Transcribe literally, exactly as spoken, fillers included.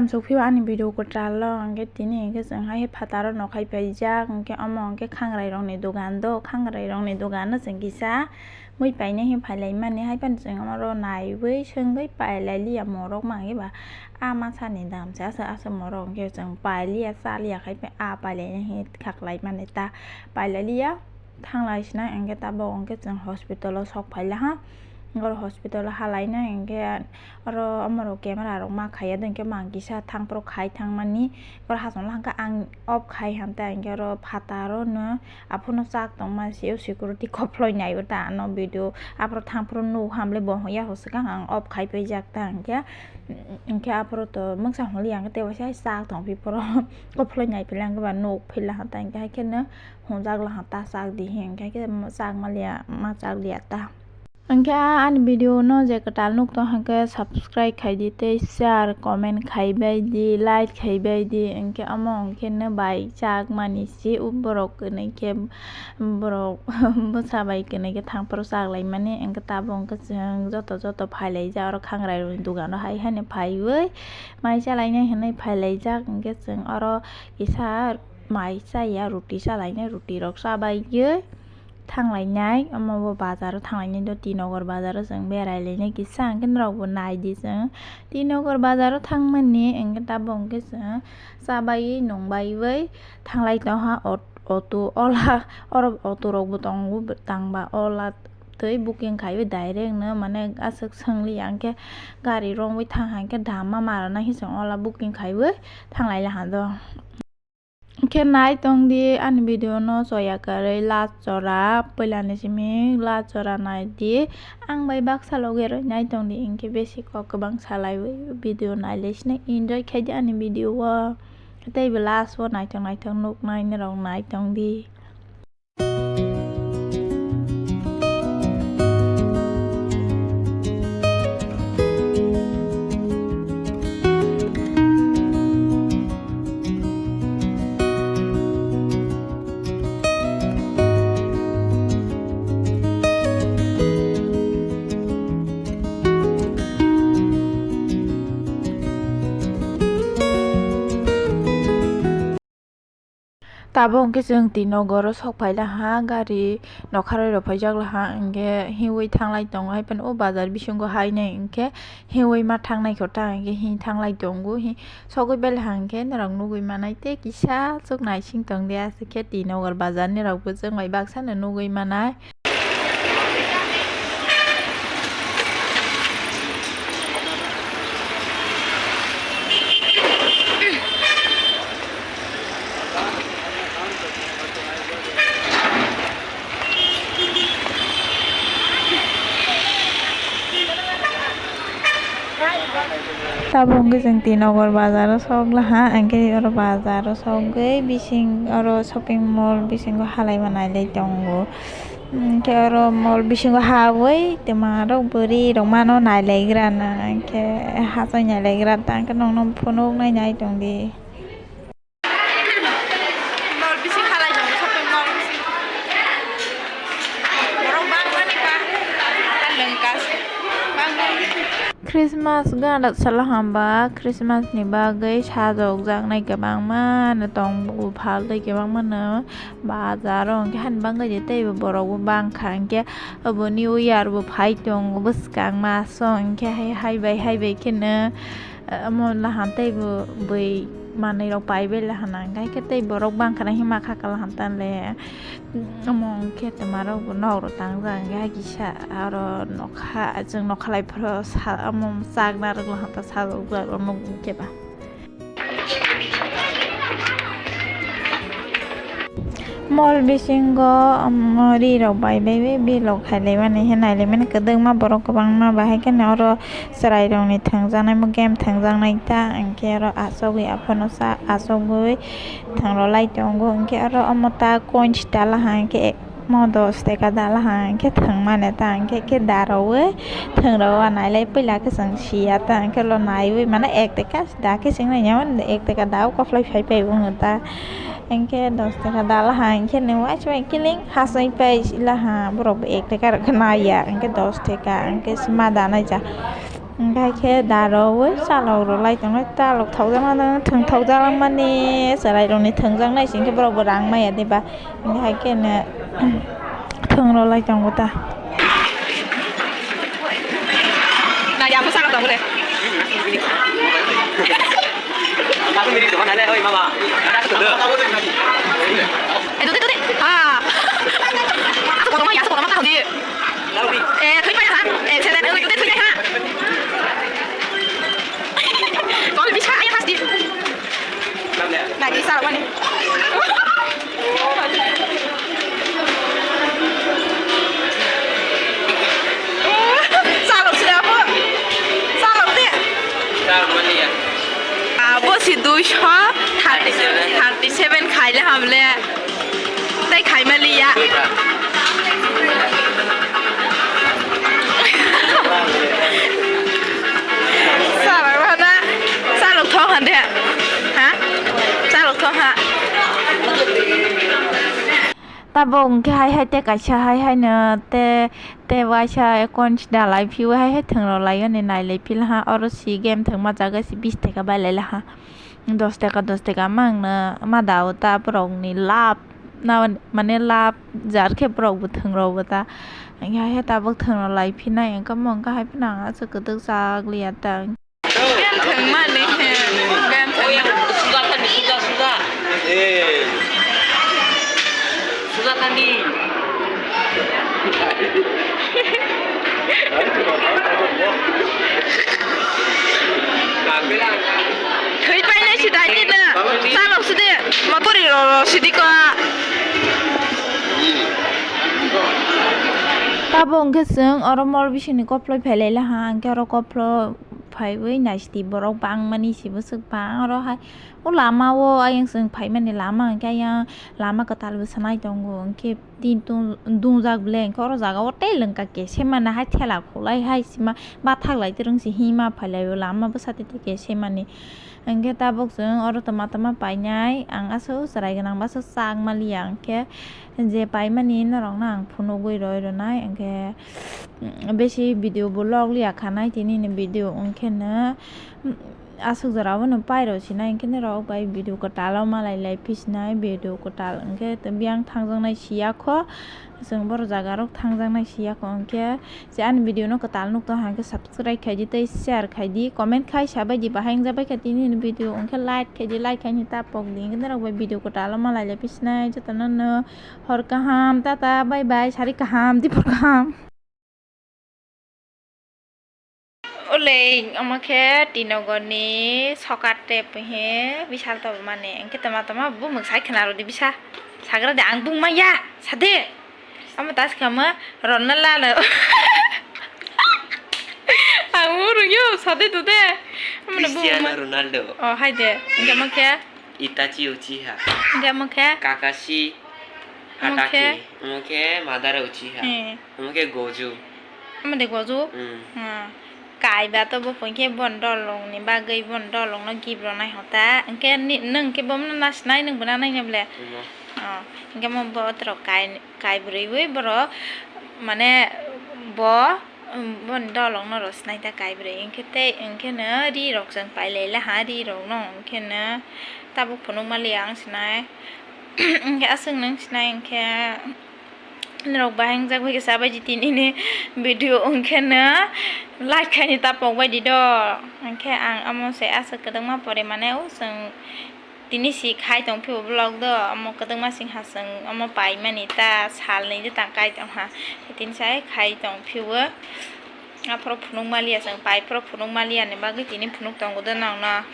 Sokphio ani video kwtal o, hwnkhe tini hwnkhe chwng hai phataro nokhai paijak, hwnkhe omo hwnkhe khangrai rokni dogan do, khangrai rokni dogan o chwng kisa mui painai hwn phailaimani, hai phano chwng oro naiwi swngwi pailai liya morok ma hwnkhe ba a masani dam se aswk aswk morok hwnkhe chwng pailiya chaliya khai a pailainai hwn khaklai mani ta pailai liya. Thanglai sinai hwnkhe tabuk hwnkhe chwng hospital o sok phailaha. Oro hospital o halainai hwnkhe oro omorok camera rok ma khaiya do hwnkhe mang kisa thangphuru khai thangmani. Oro hasongo hwnkhe ang off khai hamtai hwnkhe oro phataro no aphuru chak tongma sio security koploi naibo ta ano video aphuru thangphuru nuk hamle bo ya ho swkang ang off khai paijak ta hwnkhe. Hwnkhe aphuru to mungsa hwnli ang tei waisa chak tongphi phuru koploi naiphila hwnkhe ba nuk phila hamtai hwnkhe hai kheno. Hwnjak laha ta chak di hwnkhe khe chak maliya ma chak liya ta. Hwnkhe ani video no je kwtal nuk tong hwnkhe subscribe khai di tei share comment khai bai di like khai bai di hwnkhe omo hwnkhe no bai chak mani si borok kwnwi khe borok bwsa bai kwnwi khe thangphuru chak lai mani hwnkhe tabuk hwnkhe chwng joto joto phailaijak oro khangrai rokni dogan o hai haino phaiwi mai chalainai hwnwi phailaijak hwnkhe chwng oro kisa. Mai chaya, ruti chalainai, ruti rok chabaiwi thanglainai. Omo bo bazar o thanglainai do, T Nagar bazar o chwng berai lainai kisa, hwnkhe norok bo nai di chwng. T Nagar bazar o thangmani hwnkhe tabuk hwnkhe chwng chabaiwi nungbaiwi thanglai tongha. Ot-, auto ola, oro auto rok bo tongo, tangba ola twi booking khaiwi direct no, mane aswk swngliya, hwnkhe gari romwi thangha, hwnkhe dama mara nai hwnwi chwng ola booking khaiwi thanglai laha do. Khe nai tong di ani video no choya kwrwi last jora, puila ni simi last jora nai di. Ang bai baksa loge roi nai tong di, hwnkhe besi kok kwbang salaiwi video nai lai sini enjoy khai di ani video o. Tei bo last o naithok naithok nuk nai norok nai tong di. Tabuk hwnkhe chwng T Nagar o sok phai laha, gari nokharoi rok phaijak laha, hwnkhe hiwi thanglai tongo, hai phano o bazar bisingo hainai hwnkhe hiwi ma thangnai kho ta hwnkhe hi thanglai tongo, hi sogwi bai laha hwnkhe norok nugwi manai tei kisa chuk naising tong di, aswk khe T Nagar bazar ni rok bo chwng bai baksa no nugwi manai. Tabuk hwnkhe chwng T Nagar bazar o sok laha, hwnkhe oro bazar o sogwi bising oro shopping mall bisingo halai manai lai tongo. Hwnkhe oro mall bisingo hawi twma rok bwrwi rok mano nailaigrana, hwnkhe hachai nailaigra ta, hwnkhe nokno phunuknai nai tongdi. Mall bising halai tongo, shopping mall bising. Borok bangmani ba, bangmani. Christmas gana salo hamba, Christmas ni bagwi sajokjaknai kwbangma no tongo, phaltwi kwbangma no bazar o, hwnkhe hani bagwi je teibo borok bo bangkha, hwnkhe obo New Year bo phai tongo bwskang maso, hwnkhe hai, hai bai, hai bai kheno. Omo laha tei bo bui manwi rok pai bai laha nang khe tei borok bangkha na hima kha kala han tan le. Omo hwnkhe twma rok bo nok rok tang jak hwnkhe hai kisa aro nokha chwng nokha lai phuru sa omo chakna rwk laha ta sajak jak rok nuk hwnkhe ba. Mall bisingo, um, ri rok bai bai bai vlog khailai mani, hinwi nailaimani kwdwkma borok kwbangma, bahai kheno oro chwrairokni thwngjaknai, game thwngjaknai ta, hinkhe oro achugwi aphano sa achugwi thwngwi lai tongo, hinkhe oro omo ta coins dala hai khe. Mo dos teka dala hai khe thwng mani ta, hinkhe khe daroui thwng rw nailai puila khe chwng siya ta, hinkhe lo naiwi mane ek teka da khe chwng nai ya mani ek teka da o koplai phai phai bo wng ta, hinkhe dos teka dala hai hinkhe nung uaisa bai kiling hasai pai laha borok bo ek teka rok khe naiya hinkhe dos teka hinkhe ma da nai ja. Hingke hai khe da rw wi chalok rw lai tongo, chalok thokjakma no thwng thokjak mani chwrai rok ni thwngjak nai sing khe borok bo rang maya diba, hingke hai khe no thwng rw lai tongo ta. Eh, tute, tute. Ah. Asuk kotorma ya, asuk kotorma kaham di. Eh, thwi pai ha. Eh, sede, eh, tute thwi pai ha. Kol bisa, ayo, has di. Lagi salah mana? Salok sida po. Salok de. Abo si duisho thirty seven khaile hamle. Tei khaima liya. Salok hana. Salok thok hande. Ha? Salok thok ha. Tabuk hwnkhe hai hai tei kaisa hai haino tei, tei waisa coins dalai phiui hai hai thwng rw lai ani nai lai phi laha. Oro si game thwngma jaga si bish taka bai lai laha. Dos taka, dos taka ma wngno ma da o ta borok ni lab na mane lab jar khe borok bo thwng rw bo ta. Hingke hai hai tabuk thwng rw lai phi nai wngkha mo wngkha hai phano ang aswk kwdwk chak liya ta. Bem thwngmani he, bem thwngmani. Suga thani, suga, suga. Eh. Suga thani. Thwi painai si dai ni na. Salok sidi, motori ro ro sidi ko. Tabuk hwnkhe chwng oro mol bisingni koploi phailai laha, hwnkhe oro koplo phaiwi naisidi borok bangmani si bwswk bang oro hai. O lama o ayang chwng phaimani lama hwnkhe ayang lama kwtal bwsa nai tongo, hwnkhe tin tun dungjak ble hwnkhe oro jaga o tei lwngka kese mane hai thela khulai hai sima bathak lai twrwng si hima phailai o lama bwsa tei tei kese mani. Hwnkhe tabuk chwng oro tama tama painai ang aswk chwrai gwnang bwswk chak maliya hwnkhe je paimani norokno ang phunugwi roi rwnai hwnkhe. Besi video bo log liya kha nai tini ni video wngkhe no, mm, aswk jora o no pai rw sinai hwnkhe norok bai video kwtal o malai lai phi sinai video kwtal hwnkhe biyang thangjaknai siya kho chwng borok jaga rok thangjaknai siya kho hwnkhe je ani video no kwtal nuk tong hwnkhe subscribe khai di tei share khai di comment khai sabai di bahai wngjak bai kha tini ni video hwnkhe like khai di like khai ni ta pok di hwnkhe norok bai video kwtal o malai lai phi sinai jotono no. Hor kaham, tata, bye bye, sari kaham, dipor kaham. Olei, omo khe Tinogor ni sokar tep he, bisal tobmani. Engkhe tama tama bumung sai khna rwdi bisa. Sagra de ang bung maya, sade. Omo tas kama ronna lalo. Ang urung yo, sade tu de. Omo na bung Cristiano ma- Ronaldo. Oh, hai de. Engkhe omo khe Itachi Uchiha. Engkhe omo khe Kakashi Omo khe? Hatake. Omo khe Madara Uchiha. Hmm. Omo khe Goju. Omo de Goju? Hmm. Hmm. Kaiba to bo pon khe bon dolong ni bagwi bon dolong no gift rw nai hota. Engkhe ni, nwng khe bo no nasinai nwng bo nanai ne ble? Omo. Oh. Engkhe mo bo tro kai, kai bwrwi wi boro mane bo Umm, boni dolong no rw sinai ta kaibrwi, hwnkhe tei, hwnkhe no ri rok chwng pailai laha, ri rok no hwnkhe no tabuk phunuk maliya ang sinai, hwnkhe aswk nung sinai, hwnkhe norok bahai wngjak bai khe sabai di tini ni video, hwnkhe no like khaini ta pok bai di do, hwnkhe ang omo se aswk kwdwkma pore mane o chwng. Tini si khai tong phio vlog do, omo kwdwkma sing ha chwng omo paimani ta salni de tang kai tong ha. Tini sai khai tong phio, aphuru phunuk maliya chwng, pai phuru phunuk maliya ni bagwi tini phunuk tongo do nokno.